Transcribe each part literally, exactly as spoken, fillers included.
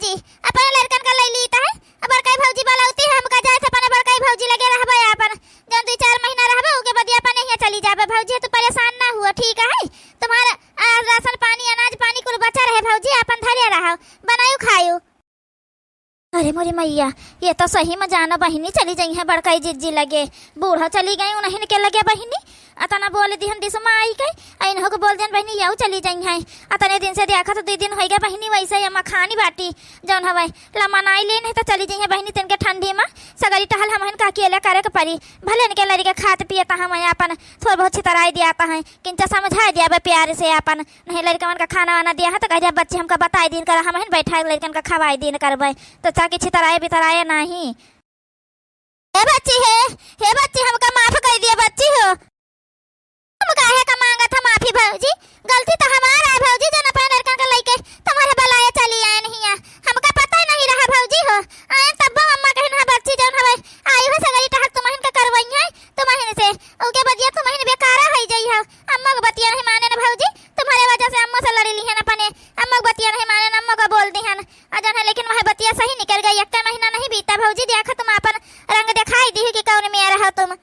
जी, अपने लड़कन का लइ लीत है। अब बड़काई भौजी बलौती है, हमका जाए से अपने बड़काई भौजी लगे रहबे आपन। जौन दुइ चार महीना रहबे, ओके बदिया अपने हियाँ चली जाबे। भौजी, तू परेशान ना हुआ, ठीक है? तुम्हारा, आ, राशन पानी, अनाज पानी कुल बचा रहे भौजी, आपन धरे रहो, बनायु खायु। अरे मोरी मइया, ये तो सही में जाना बहिनी चली जइहैं बड़काई जिज्जी लगे। बूढ़ा चली गई उन्हीं के लगे बहिनी। अतना बोल दिहन दिसु माई के, आ इन्हों के बोल दिहन बहिनी यहू चली जइहैं। अतने दिन से देखा तो दुइ दिन होइ गए बहिनी, वैसे ये मखानी बाटी जौन हवै लमनाई ले नहीं तो चली जइहैं बहिनी, तिनके ठंडी में सगरी टहल हमहन का अकेले करे के परी। भले इनके लड़ी के खात पियत हम आपन थोड़ बहुत छितराई दियात है, किंचा समझाई दियाबे प्यार से आपन। नहीं लड़कवन का खाना वाना दिया है तो कह दिया, "बच्ची हमका बताई दीन करा, हमहन बैठा लड़कन का खवाई दीन करबे।" तो ताकि छितराए बितराए नाही। ए बच्ची हे, हे बच्ची, हमका माफ कइ दिया बच्ची हो। हम काहे का मांगत है माफी भौजी? गलती तो हमार है भौजी, जौन अपने लड़कन का लइके तुम्हारे बलाए चली आए नहीं है। हमका पता ही नहीं रहा भौजी हो। आए तब अम्मा कहिन, "हाँ बच्ची जौन हवै, आई हो सगरी टहल तुम्हन का करवई है, तुम्हन से, ओके बदिया तुम्हन बेकारा होइ जाई हो।" अम्मा के बतिया नहीं माने न भौजी, तुम्हारे वजह से अम्मा से लड़ी लिहन अपने, अम्मा के बतिया नहीं माने न, अम्मा को बोल दिहन। आ जौन है, लेकिन वह बतिया सही निकल गई। एक महीना नहीं बीता भौजी, देखा तुम आपन रंग दिखाई दी कि कौन मेरा हो तुम।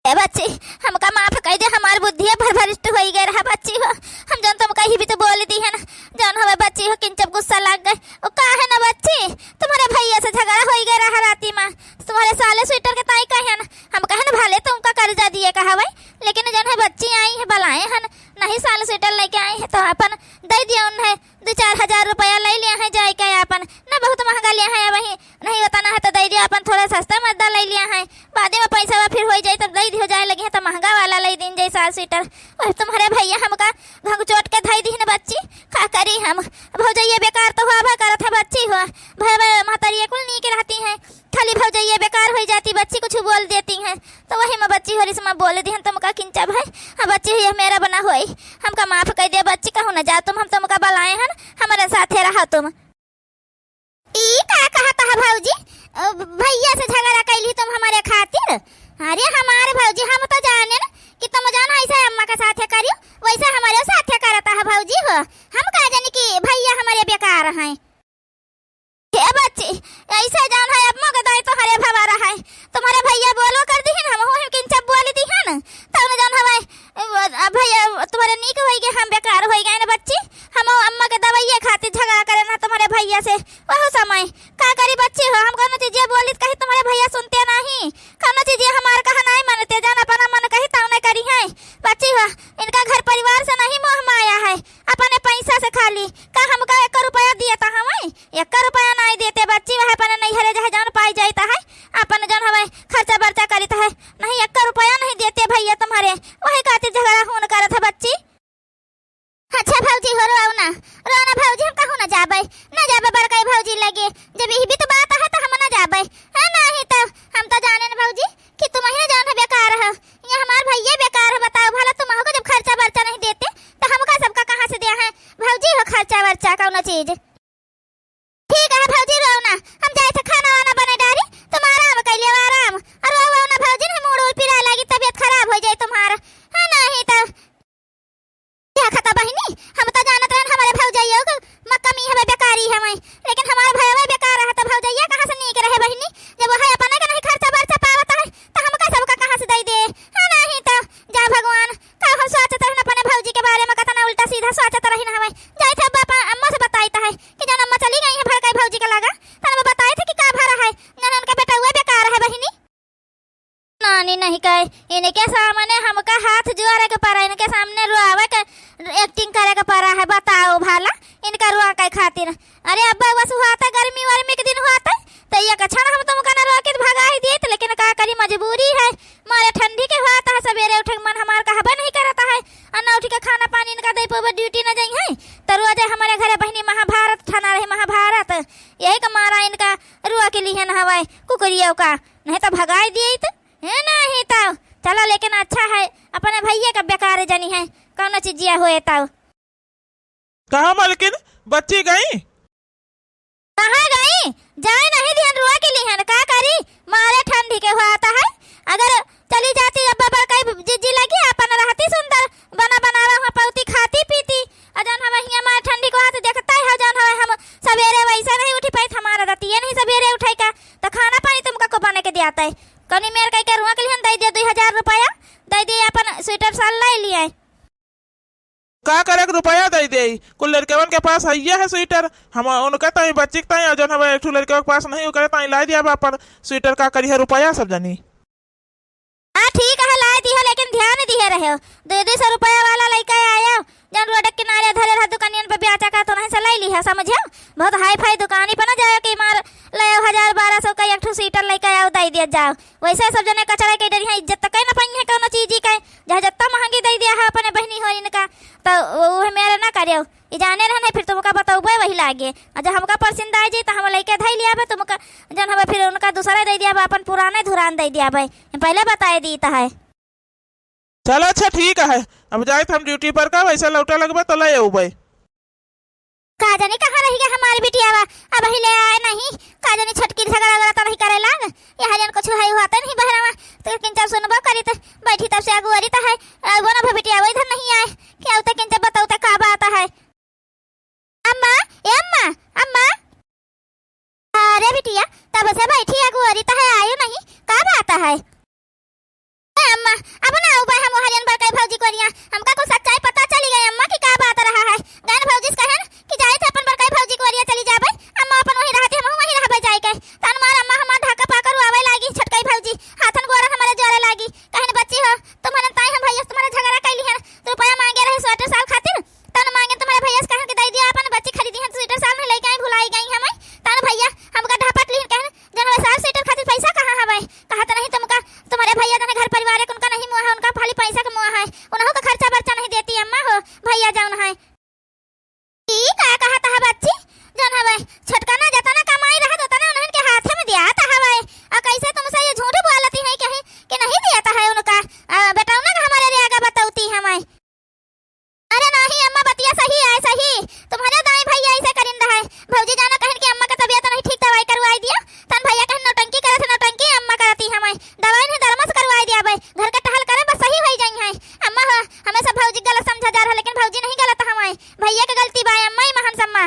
ए बच्ची, हमका माफ कइ दे, हमार बुद्धिया भर भरिष्ट होइ गए रहा बच्ची हो। हम जौन तुम कही भी तो बोल दिहन, जौन हवे बच्ची हो, किंचब गुस्सा लग गए। ओ काहे ना बच्ची, तुम्हारे भैया से झगड़ा होइ गए रहा राती में, तुम्हारे साले स्वेटर के ताई कहन, हम कहन भले तुमका कर्जा दिए का हवे, लेकिन जौन है बच्ची आई है बलाए हन, नहीं साले स्वेटर लइके आई है तो आपन दइ दिया उन्हें। दुइ चार हजार रुपया लइ लिया है जाए के आपन, ना बहुत महंगा लिया है वही, नहीं होता ना है तो दइ दिया आपन, थोड़ा सस्ता मद्दा लइ लिया है, बादे में पैसा फिर होइ जाई तब दइ दियो जाए लगी है तो महंगा वाला लइ दीन जाई साल स्वेटर। और तुम्हारे भैया हमका भंग चोट के धइ दीन बच्ची, का करी हम? भौजैया बेकार तो हुआ भा करत है बच्ची हो, भैया महतरिया कुल नीक रहती हैं, खाली भौजैया बेकार होइ जाती बच्ची, कुछ बोल देती हैं। तो वही में बच्ची होरी से मैं बोल दिहन, तुमका किंचा भाई, हाँ बच्ची हुई मेरा बना होई, हमका माफ कइ दे बच्ची, कहूँ न जा तुम, हम तुमका बलाए हन, हमरे साथे रहा तुम। ई का कहत है भौजी? अ, भैया से झगड़ा कइली तुम हमरे खातिर? अरे हमार भौजी, हम तो जानेन कि तुम जौन ऐसे अम्मा के साथे करियो, वैसे हमरे साथे करत है भौजी हो। हम का जानी कि भैया हमरे बेकार हैं। हे बच्ची, ऐसे जौन है, अब मग दाई तोहरे भवा रहा है। तुम्हारे भैया बोलो कर दिहन, हम हो किंचब बोल दिहन। तब न जौन हवाई, अ, भैया तुम्हारे नीक होई गए, हम बेकार होई गए न बच्ची। हम अम्मा के दवाइये खातिर झगड़ा करे ना तुम्हारे भैया से। वह समय का करी बच्ची हो, हम कौनो चीजिया बोली त कही तुम्हारे भैया सुनते नहीं, कौनो चीजिया हमार कहा नहीं मानते, जौन अपना मन कही तौने करी है। बच्ची हो, इनका घर परिवार से नहीं मोह माया है, अपने पैसा से खाली। का हमका एक रुपया दिए त हमें? एक रुपया नहीं देते बच्ची, वह अपने नैहरे जहे जौन पाई जाइत है, अपन जौन हमें खर्चा बर्चा करित है, नहीं एक रुपया नहीं देते भैया तुम्हारे, वही खातिर झगड़ा होन करत है बच्ची। अच्छा भौजी हो, रोओ ना, रोओ ना भौजी, हम कहूँ ना जाबे, ना जाबे बड़काई भौजी लगे, जब यही भी तो बात है तो हम ना जाबे, है नहीं तो हम तो जाने न भौजी कि तुम ही ना जान है बेकार है, ये हमार भैया बेकार है, बताओ भला तुम हो जब खर्चा बर्चा नहीं देते तो हमका सबका कहाँ से दिया है भौजी हो खर्चा वर्चा कौनो चीज। ठीक है भौजी, रोओ ना, हम जाए थे खाना वाना बने डारी, तुम आराम कर लियो आराम, और रोओ ना भौजी, नहीं मूड उड़ पिराए लागी, तबीयत खराब हो जाए तुम्हारा, है नहीं तो। देखा था बहिनी, हम तो जानत रहन हमारे भौजैया के म कमी हवे, बेकारी हवे, लेकिन हमार भैया बेकार रहे तो भौजैया कहाँ से नीक रहे बहिनी, जब वह अपने के नहीं खर्चा बर्चा पावत है तो हमका सबका कहाँ से दे दे, है नहीं तो। जा भगवान, का हम सोचत रहन अपने भौजी के बारे में, कतना उल्टा सीधा सोचत रहिन हवे। जाइत है बापा अम्मा से बताइत है कि जौन अम्मा चली गई है बड़काई भौजी के लगा, तब बताइत है कि का भरा है, जौन उनका बेटा हुआ बेकार है बहिनी। नानी नहीं कहे, इनके सामने हमका हाथ जोड़े के पड़ा, इनके सामने रोआवे के acting करे के पड़ा है, बताओ भला, इनका रोआ के खातिर। अरे अब्बा, बस हुआ था गर्मी वर्मी के दिन हुआ था, तो एक क्षण हम तुमका न रोकित भगा ही दिए, लेकिन का करी, मजबूरी है, मारे ठंडी के हुआ था, सवेरे उठे के मन हमार कहबे नहीं करता है, और न उठ के खाना पानी इनका दे पावे, duty न जाई है, तो रोज हमारे घरे बहिनी महाभारत ठाना रहे, महाभारत, यही का मारा इनका रुआ के लिए न हवाए कुकुरियों का, नहीं तो भगाई दिए तो, है नहीं तो, चला लेकिन अच्छा है, अपने भैया का बेकार जनी है, कौनो चीजिया होए तो। कहाँ मलकिन, बच्ची गई? कहाँ गई? जाए नहीं दिहन रुआ के लिहन, का करी? मारे ठंडी के हुआ आता है। अगर चली जाती अब बड़काई जिज्जी लगी, अपन रहती सुंदर, बना बनावा हुआ पौती खाती पीती। और जौन हमें हियाँ मारे ठंडी को हाथ देखता है, जौन हमें हम सवेरे वही जात है। कौनी मेर कई के रुआ के लिहन दइ दिया दुई हजार रुपया, दइ दिया अपन स्वेटर साल लइ लिया। का करे के रुपया दइ दे? कुल लड़कवन के पास हइये है स्वेटर, हम उनके ताई बच्ची के ताई, और जौन हवे एक ठो लड़कवा के पास नहीं, ओकरे ताई लाइ दिया बा अपन स्वेटर। का करिहे रुपया सब जनी? हाँ, ठीक है, लाइ दिहे, लेकिन ध्यान दिहे रहे हो। दो दो सौ रुपया वाला लइके आयो, जौन रोड के किनारे धरे रहा दुकानियन पे बेचा का, तो नहीं से लइ लिहा, समझो? बहुत हाई फाई दुकानी पे ना जायो कि मार ले आओ हजार बारह सौ का एक ठो स्वेटर लइके आओ, दइ दिया जाओ। वैसे सब जने कचरा के डरिया, इज्जत तक न पाई है कौनो चीज के, जहाँ जत्ता महंगी दइ दिया है अपने बहिनी हो इनका, तो वो, वो मेरे ना करियो। ई जाने रहन है, फिर तुमका बतौबे वही लागे। आ जब हमका पसंद आइ जाई, त हम लइके धइ लियाबे, तुमका जौन हवे फिर उनका दूसरा दइ दियाबे, अपन पुराने धुरान दइ दियाबे। हम पहिले बताइ दीत है। चलो अच्छा ठीक है, अब जाइत हम ड्यूटी पर का, वैसे लौटे लगबे तो लइ अउबे। का जानी कहाँ रहि गए हमार बिटियावा, अबहीं ले आए नहीं। का जानी छोटकी झगड़ा वगड़ा तो नहीं करे लाग, यहाँ जन कुछ है हुआ तो नहीं बहरावा। तो किंचा सुनबो करी तो बैठी तब से अगुअरी तो है, अगुआ ना बिटियावा इधर नहीं आए, क्या उते किंचा बताऊ तो का बात है। अम्मा, ए अम्मा, अम्मा। अरे बिटिया, तब से बैठी अगुअरी तो है, आयो नहीं, का बात है? ए अम्मा, अब ना आउबे हम हरियन बड़काई भौजी कोरिया, हमका कुछ सच्चाई पता चली गई अम्मा कि का बात रहा है। गैन भौजी से कहन कि जाइत है अपन बड़काई भौजी कोरिया चली जाबे, अम्मा अपन वहीं रहती, हम वहीं रहबे जाए के। तन मार अम्मा हमार ढाका पाकर आवे लागी, छोटकाई भौजी हाथन गोड़न हमारे जोरे लागी, कहन बच्ची हो, तुम्हारे ताई हम भैया से तुम्हारे झगड़ा कैली हन, रुपया मांगे रहे स्वेटर साल खातिर, तन मांगे तुम्हारे भैया से कहन के दइ दिया, अपन बच्ची खरीदी है तो स्वेटर साल नहीं लइके आई, भुलाई गई हमें। तन भैया हमका ढापट लिहन कहन, जन हवे साल स्वेटर खातिर पैसा कहाँ हवे? कहा तो नहीं तुमका, तुम्हारे भैया जने घर परिवार है, उनका नहीं मुआ है, उनका खाली पैसा के मुआ है, उन्हों का खर्चा बर्चा नहीं देती अम्मा हो, भैया जौन है। ई का कहत है बच्ची, जौन हवे छोटका ना जतना कमाई रहत उतना उन्हन के हाथे में दियात हवे, और कैसे तुमसे ये झूठ बोलती है कहीं कि नहीं दियात है उनका, आ, बेटौना का हमारे रे आगा बतौती हमें। अरे नाहीं अम्मा, बतिया सही है, सही। तुम्हारे दाई भैया ऐसे करिंदा है। भौजी जाना कहन कि अम्मा का तबियत नहीं ठीक, दवाई करवाई दिया। तन भैया कहन नौटंकी करत है, नौटंकी अम्मा करती हमें। दवाई नहीं दरमस करवाई दिया भाई। घर का टहल करे बस सही होई जाई है। अम्मा हो, हमें सब भौजी गलत समझा जा रहा, लेकिन भौजी नहीं गलत हमें। भैया के गलती बा अम्मा, ई महान सम्मा।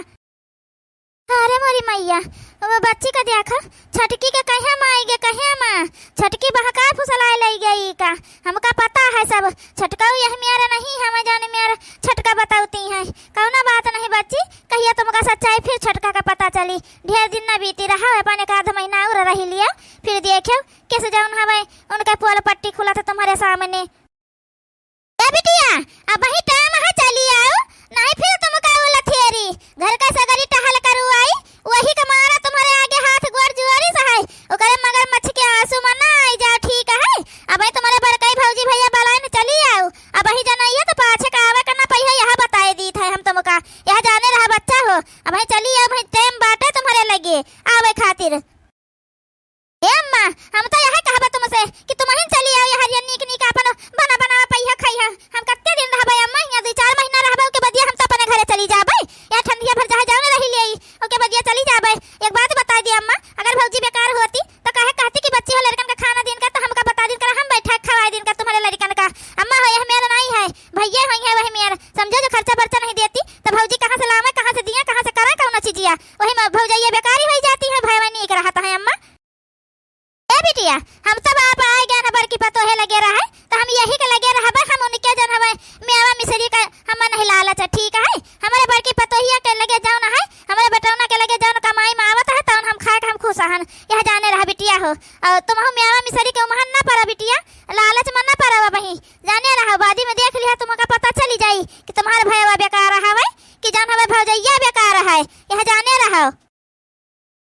अरे मोरी मैया, वो बच्ची का देखा, छोटकी के कहे माई गे, कहे माँ, छोटकी बहका फुसलाए लई गई का, हमका पता है सब, छोटका यह मेरा नहीं, हम जाने मेरा छोटका बतावती है, कौनो बात नहीं बच्ची, कहिया तुमका सच्चाई फिर छोटका का पता चली, ढेर दिन न बीती रहा, अपन एक आध महीना और रही लियो, फिर देखियो कैसे जौन हवे उनका पोल पट्टी खुला था तुम्हारे सामने। ए बिटिया, अबही टाइम है, चली आओ, नहीं फिर तुमका उलथेरी। घर का सगरी टहल करवाई, वही के मारा तुम्हारे आगे हाथ गोड़ जुआरी से है। ओकरे मगरमच्छ के आंसू में ना आई जाओ, ठीक है? अबही तुम्हारे बड़कई भौजी भैया बलाइन चली आओ। अबही जनइया तो पाछे का आवे के ना पइहे, यह बताए दीत है हम तुमका। यह जाने रहा बच्चा हो, अबही चली आओ, अबही टाइम बाटे तुम्हारे लगे आवे खातिर। ए अम्मा, हम तो यह कहबे तुमसे कि तुमहिन चली आओ, यह हरियन नीक नीक आपन बना बनावा पइहा खइहा। हम कत्ते दिन रहबे अम्मा, यहाँ दुई चार महीना रहबे, ओके बदिया हम तो अपने घरे चली जाबे। यहाँ ठंडिया भर जहाँ जाओ न रही ले, ओके बदिया चली जाबे। एक बात बताइ दिया अम्मा, अगर भौजी बेकार होती तो काहे कहती कि बच्ची हो लड़कन का खाना दिन का तो हमका बता दिन का, हम बैठा खवाए दिन का तुम्हारे लड़कन का। अम्मा हो यह मेर नहीं है, भैया होइहैं वही मेर, समझो जो खर्चा बर्चा नहीं देती तो भौजी कहाँ से लावे, कहाँ से दिया, कहाँ से करा कौनो चीजिया। वही में भौजैया बेकारी होई जाती है, भैया नीक रहत है अम्मा। ए बिटिया, हम सब आप आए गए ना बड़की पतोहे लगे रहे, तो हम यही के लगे रहबे, हम उनके जन हवे मेवा मिश्री का हम नहीं लालच है, ठीक है? हमारे बड़की पतोहिया के लगे जौन है, हमारे बेटौना के लगे जौन कमाई में आवत है, तौन हम खाए के हम खुश हन। यह जाने रहा बिटिया हो, और तुमहू मेवा मिश्री के उमहन ना पड़ा बिटिया, लालच में ना पड़ा वही। जाने रहा, बादी में देख लिहा, तुमका पता चली जाई कि तुम्हारे भैया बेकार हवे कि जौन हवे भौजैया बेकार है। यह जाने रहो।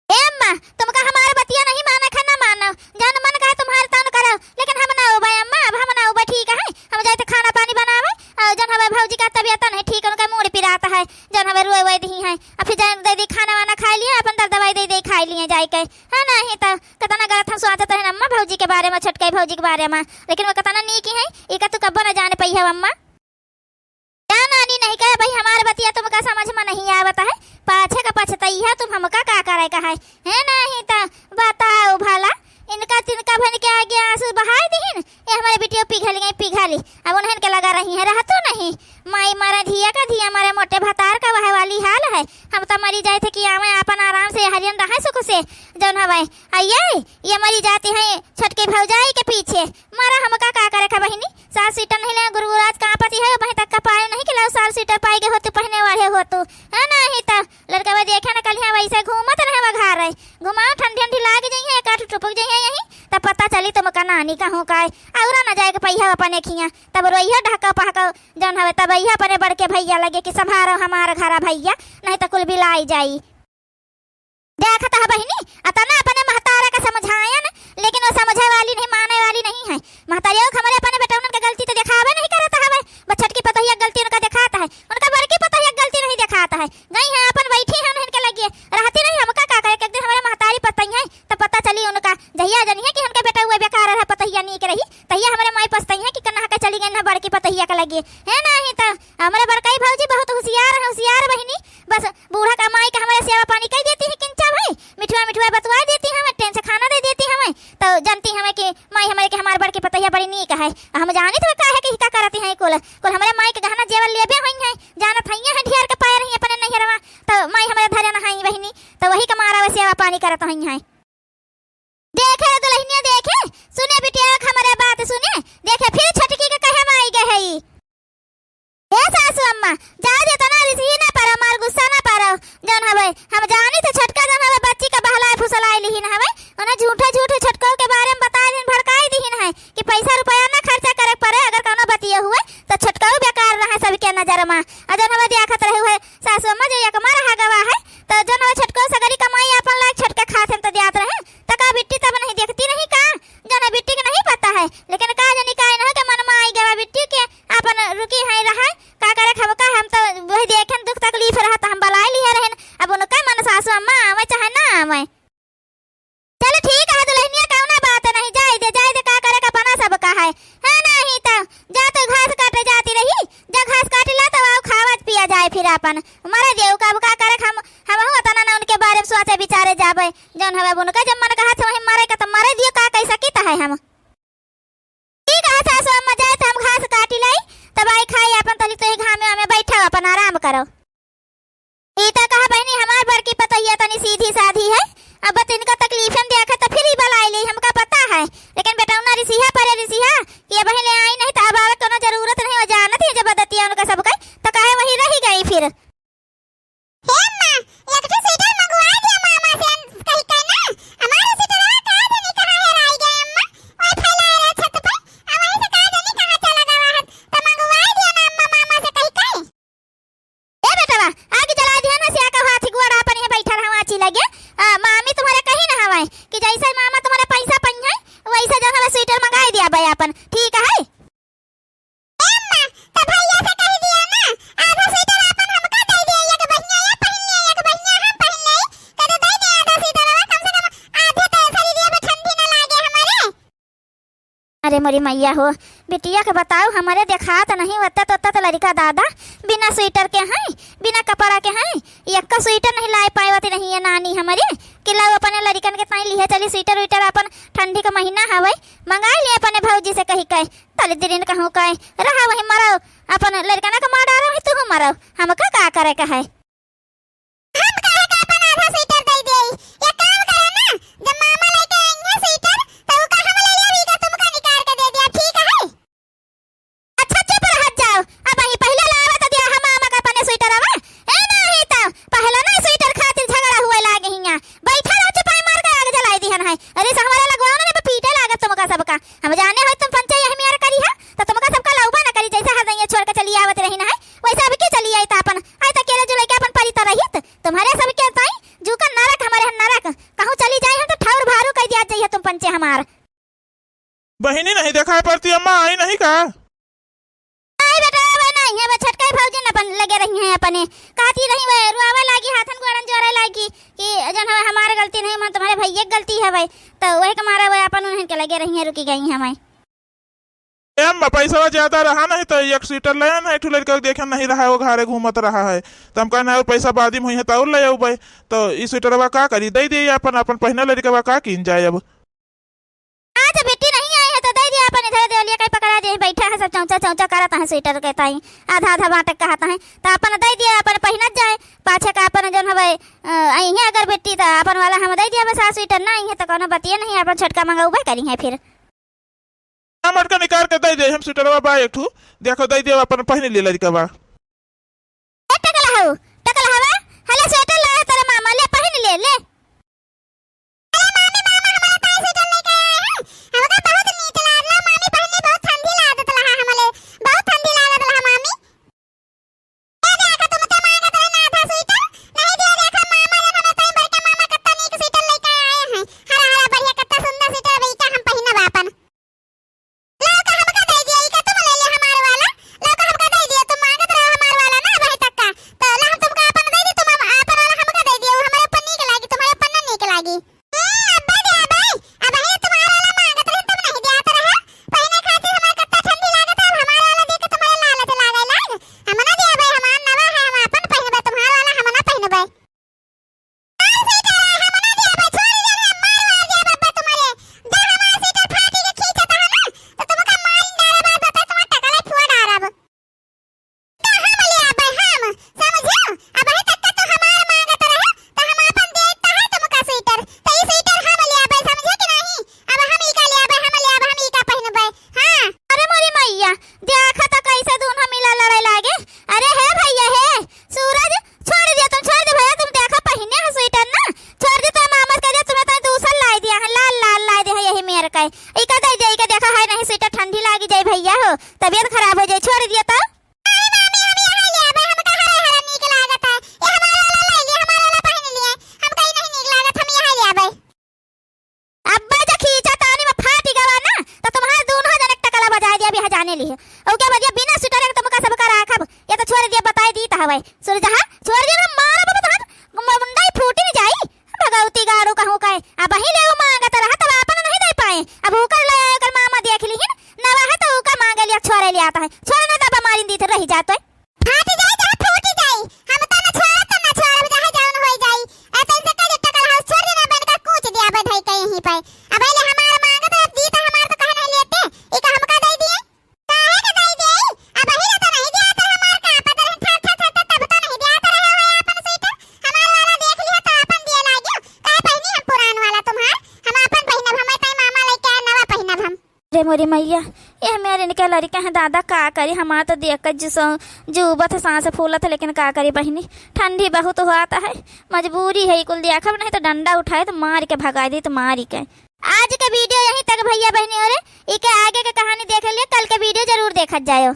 ए अम्मा, तुमका हमार बतिया नहीं माने का, ना मानो, जौन मन कहे तुम्हार तौन करो, लेकिन हम ना उबे अम्मा, अब हम ना उबे, ठीक है? हम जाइत खाना पानी बनावे, और जौन हवे भौजी का तबियत नहीं ठीक, उनका मूड़ पिरात है, जौन हवे रोए वोए दिही है, अब फिर जान दे दी खाना वाना खाइ लिए, अपन दर दवाई दे दे खाइ लिए जाइके, है नहीं तो कितना गलत हम सोचत रहे अम्मा भौजी के बारे में, छोटके भौजी के बारे में, लेकिन वो कितना नीक है, इका तू कब्बो न जान पइहे अम्मा। का नानी नहीं कहे भाई, हमार बतिया तुमका समझ में नहीं आवत है, पाछे का पछतइहा तुम, हमका का करे का है, है नहीं तो बताओ भला, इनका तिनका भन के आगे आंसू बहाई दिहिन, ये हमारे बिटिया पिघल गई, पिघली, अब उन्हन के लगा रही है, रहतो नहीं, माई मारे धिया का, धिया मारे मोटे भतार का, वह वाली हाल है, हम तो मरी जाइत है कि आवे आपन आराम से हरियन रहे सुख से, जौन हवै, आ ये, ये मरी जाती है छोटकी भौजाई के पीछे। मारा हमका का करे का बहिनी, साल स्वेटर नहीं ले, गुरगुरात कांपती है, वहीं तक का पाए नहीं कि लाओ साल स्वेटर पाई के हो तू, पहने वाले हो तू, है नहीं तो लड़कवा देखे न कलिया वैसे घूमत रहे वो घर है, घुमाओ ठंडी ठंडी लाग जाई है, एक आठ टुपुक जाई है यहीं, तब पता चली तुमका नानी कहूँ का है, और ना जाए के पहिया अपने खिया, तब रोइया ढहका पहका जौन हवे, तब अइहा अपने बड़के भैया लगे कि संभारो हमार घरा भैया, नहीं तो कुल बिलाई जाई। देखत ह बहिनी, अतना अपने महतारा का समझायन, लेकिन वो समझे वाली नहीं, माने वाली नहीं है। महतारिया को हमरे अपने बेटौनन के गलती तो देखावे नहीं करत हवे, बस छोटकी पतोहिया के गलती उनका देखात है, उनका बड़की पतोहिया के गलती नहीं देखात है। गई है अपन बैठी है उन्हन के लगे, रहती नहीं, हमका का करे कि एक दिन हमरे महतारी पतई है, तब पता चली उनका, जहिया जनिहे कि उनके बेटौआ बेकार रहा, पतोहिया नीक रही, तहिया हमरे माई पछतई है कि कन्हा के चली गई ना बड़की पतोहिया के लगे। है नहीं तो हमरे बड़कई भौजी बहुत होशियार है, होशियार बहिनी। बस बूढ़ा का माई का हमरे सेवा पानी कई देती है, किंचा भाई, मिठुआ मिठुआ बतुआ देती है, हमें टेम से खाना दे देती है, हमें तो जानती हमें कि माई हमरे के हमार बड़की पतोहिया बड़ी नीक है। हम जानी तो काहे कि का करती है कुल, कुल हमरे माई के गहना जेवर लेबे हुई है, जानत हई है ढेर के पाए रही अपने नैहरवा, तो माई हमरे धरे न हई बहिनी, तो वही का मारा वो सेवा पानी करत हई है। देखे रे दुल्हनिया देखे, सुने बिटिया हमरे बात सुने, देखे फिर छोटकी के कहे में आई गए है ई। ए सासू अम्मा, जाओ जे तना रिसी ना पारो, मार गुस्सा ना पारो, जौन हवे, हम जानी तो छोटका जौन हवे बच्ची के बहलाए फुसलाए लिहिन हवे, उन्हें झूठे झूठे छोटकऊ के बारे में बताए दिन भड़काई दिहिन है कि पैसा रुपया ना खर्चा करे पड़े, अगर कौनो बतिये हुए तो छोटकऊ बेकार रहे सबके नजर में। आ जौन हवे देखत रहे हुए सासू अम्मा जो एक मार हा गवा है, तो जौन हवे छोटकऊ सगरी कमाई अपन लायक छोटके खात हम तो दियात रहे, तो का बिट्टी तब नहीं देखती नहीं का? जौन है बिट्टी के नहीं पता है, लेकिन का जानी का इन्हों के मन में आई गवा बिट्टी के अपन रुकी है रहा, का करे खब का, हम तो वही देखें दुख तकलीफ रहा तो हम बलाई लिए रहन, अब उनका मन सासू अम्मा आवे चाहे ना आवे। चलो ठीक है दुल्हनिया, कौना बात नहीं, जाए दे, जाए दे, का करे का पना सबका है, है नहीं तो जा तो घास काटे जाती रही, जा घास काट ला तो आओ खावत पिया जाए फिर अपन मरे देऊ का, अब का करे हम, हम हूँ तना ना उनके बारे में सोचे विचारे जाबे, जौन हवे अब उनका जब मन कहा था वही मरे का तो मरे दियो, का कह सकी तो है हम। ठीक है सासू अम्मा, जाए तो हम घास काटी लाई, तब आई खाई अपन, तली तो ही घामे में बैठा अपन आराम करो। ई तो कहा बहनी हमार बड़की पतोहिया तनी सीधी साधी है, अब बस इनका तकलीफन देखा तो फिर ही बलाई ली, हमका पता है, लेकिन बेटौना रिसिहा परे रिसिहा कि अब ले आई नहीं तो अब आवे कोनो जरूरत नहीं, वो जानत ही जब बदतिया उनका सब कही तो कहे वही रही गई फिर। हे अम्मा, एक ठो स्वेटर मंगवा दिया मामा से, कही के ना, हमारा स्वेटरवा का जाने कहाँ हेराई गए अम्मा, वही फैलाए रहे छत पे, अब वहीं से का जाने कहाँ चला गवा है, तो मंगवा दिया ना अम्मा मामा से कही के। ए बेटवा, आग जला दिया ना, सिया का हाथ गोड़ अपन ये बैठा रहा आची लगे, आ, मामी तुम्हारे कही ना हवाए कि जैसे मामा तुम्हारे पैसा पई है, वैसे जो हमें स्वेटर मंगाई दिया भाई अपन, ठीक है? ए अम्मा, तो भैया से कह दिया ना, आधा स्वेटर आपन हमका दे दे, एक बहिनिया ये पहन ले, एक बहिनिया हम पहन ले, कह दे दे दे आधा स्वेटरवा, कम से कम आधे तो शरीर में ठंडी ना लागे हमारे। अरे मोरी मैया हो, बिटिया के बताओ, हमारे देखात नहीं, ओत्ता तो, ओत्ता तो लड़का दादा बिना स्वेटर के हैं, बिना कपड़ा के हैं, एक का स्वेटर नहीं लाए पाए होती नहीं है नानी हमारी, कि लाओ अपने लड़कन के ताई लिहे चली स्वेटर उइटर, अपन ठंडी का महीना हवे, मंगाई ले अपने भौजी से कही के। तले दिरिन कहूँ का, रहा वही मरो, अपन लड़कना के मार डारो, वही तू मरो, हमका का करे का है? हम काहे का अपन आधा स्वेटर दे देई? एक काम करो ना, जब मामा लेके आई हैं स्वेटर, तो वो का हम ले लेबी का तुमका निकाल के दे दिया, ठीक है? अच्छा चुप रहत जाओ, अब ही पहले लावा तो दिया हम मामा का अपने स्वेटर आवा, ए नहीं तो पहले ना स्वेटर खातिर झगड़ा हुए लागे हिया, बैठा रहो चुपाई मार के आग जलाई दिहन है, अरे सहमरा लगवाओ ना, जब पीटे लागत तुमका सबका, हम जाने हो तुम पंचे यही मेर करी है, तो तुमका सबका लौबा ना करी, जैसे हर दइया छोड़ के चली आवत रही ना है, वैसे अब क्यों चली आई? तो अपन आई तो अकेले जो लेके अपन परी तो रहित। तुम्हारे सब के ताई जूका नरक, हमारे यहाँ नरक। कहूँ चली जाए हम तो ठौर भारू कह दिया जाइए तुम पंचे हमार। बहिनी नहीं देखाई पड़ती अम्मा, आई नहीं का? आई बेटा, अब नहीं है, बस छोटका भौजी न अपन लगे रही हैं अपने। कहती रही वे रुआवे लागी, हाथन गोड़न जोड़े लागी कि जन हमारे गलती नहीं, मन तुम्हारे भैया की गलती है भाई। तो वही के मारे वे अपन उन्हन के लगे रही हैं, रुकी गई हैं मैं। ए अम्मा, पैसवा ज्यादा रहा नहीं तो एक स्वेटर ले आना, एक ठो लड़का देखे नहीं रहा है, वो घरे घूमत रहा है, तो हम कहना और पैसा बाद में हुई है तो और ले आऊ भाई। तो ई स्वेटरवा का करी, दे दे अपन, अपन पहना लड़कवा का कीन जाए अब। आज बिट्टी नहीं आई है तो दे दिया अपन इधर दे, लिए कहीं पकड़ा दे, बैठा है सब चौंचा चौंचा करत हैं स्वेटर के ताई, आधा आधा बाँटे कहत हैं, त अपन दइ दिया, अपन पहिनत जाए, पाछे का अपन जौन हवे, अ, अइहें अगर बेटी त अपन वाला हम दइ दिया, बस आ स्वेटर ना अइहें त कौनो बतिये नहीं, अपन छोटका मंगउबे करिहें फिर। हम अटका निकाल के दइ दे, हम स्वेटरवा बा एक ठू, देखो दइ दे, अपन पहिन ले लड़का बा। ए टकला हऊ, टकला हवा, हले स्वेटर लाए तोरे मामा, ले पहिन ले, ले। अरे मामी, मामा हमारे ताई स्वेटर लेके आए हैं, हमका बहुत नीक लागला, मामी पहिनली बहुत ठंडी लागत रहा हमले, बहुत ठंडी लागत रहा मामी। ए देखा तुमसे मांगत रहे ना आधा स्वेटर, नहीं दिया, देखा मामा जन हमें ताई बड़का मामा कत्ता नीक स्वेटर लेके आए हैं, हरा हरा बढ़िया कत्ता सुंदर स्वेटर, वही का हम पहिनब आपन। लौका हमका दे दिया, ई का तुम ले ले हमार वाला? लौका हमका दे दिया, तुम मांगत रहो हमार वाला ना, अबही तक का। तो ला हम तुमका आपन दे दी, तुम हम, आपन वाला हमका दे दिया, वो हमारे ऊपर नीक लागी, तुम्हारे ऊपर ना नीक लागी। ए, अब्बा दे, अब्बा, अबही तुम्हार वाला मांगत रही, तुम नहीं दियात रहे। पहिने खातिर हमार कत्ता ठंडी लागत है, अब हमार वाला देख के तुम्हारे लालच लागे लाग। हम ना दिया भाई, हमार नवा है, हम आपन पहिनबे, तुम्हार वाला हम ना पहिनबे। अरे मोरी मैया, देखा त कैसे दूनो मिला लड़े लागे। अरे हे भैया हे, सूरज, छोड़ दिया तुम, छोड़ दे भैया, तुम देखा पहिने है स्वेटर ना, छोड़ दे, तो मामा कह दिया तुम्हें तो दूसर लाई दिया है, लाल लाल लाई दिया है यही मेर का। इका दे दे, इका देखा है नहीं स्वेटर ठंडी लागी जाए भैया हो, तबीयत खराब हो जाए, छोड़ दिया तो। अरे मामी, हम यहाँ ले आवे, हमका हरा हरा नीक लागत है, ये हमारा वाला ले लिए, हमारा वाला पहन लिए, हमका ही नहीं नीक लागत, हम यहाँ ले आवे। अब्बा जो खींचा तानी में फाटी गवा ना, तो तुम्हार दूनो जने टकला बजाए दिया, अभी यहाँ जाने ली है। ओके बदिया बिना स्वेटर के तुमका सबका राखब, ये तो छोड़ दिया, बताए दी तो हवे। सुन जहाँ छोड़ दिया ना, मारा बाबा तोहार म-, मुंडा ही फूटी नहीं जाई। भगवती गाड़ू कहूँ का, अबही ले वो मांगत रहा, तब आपन नहीं दे पाए। अब ओकर ले आए, ओकर मामा देख ली है ना, नवा है तो ओकर मांगे लिया, छोड़े लिया आता है। छोड़ ना, तब मारिन दी थे, रही जात है। फाटी जाई चाहे फूटी जाई, हम तो न छोड़ब, तो न छोड़ब, चाहे जौन होई जाई। ए, तो इनसे कह दे, टकला हऊ, छोड़ देना, बन का कूच दिया बधाई के यहीं पे। अब ले हमार मांगत रह दी तो हमार तो कहे नहीं लेते, ई का हमका दे दिए? काहे के दे दिए? अबही ले तो नहीं दिया तो हमार का पता रहे, ठा, ठा, ठा, ठा, तब तो नहीं दिया तो रहे हो अपन स्वेटर। हमार वाला देख लिया तो अपन दिए लागियो, काहे पहिनी हम पुरान वाला तुम्हार, हम अपन पहिनब, हमार ताई मामा लेके आए नवा पहिनब हम। रे मोरी मैया, यह मेरे इनके लड़के हैं दादा, का करी, हमार तो देख के जिसो जूबत है, सांस फूलत है, लेकिन का करी बहिनी, ठंडी बहुत होत है, मजबूरी है, कुल देखब नहीं तो डंडा उठाए तो मार के भगा दी, तो मार के। आज के video यहीं तक भैया बहिनी, और इके आगे के कहानी देख लिए, कल के video जरूर देखत जायो।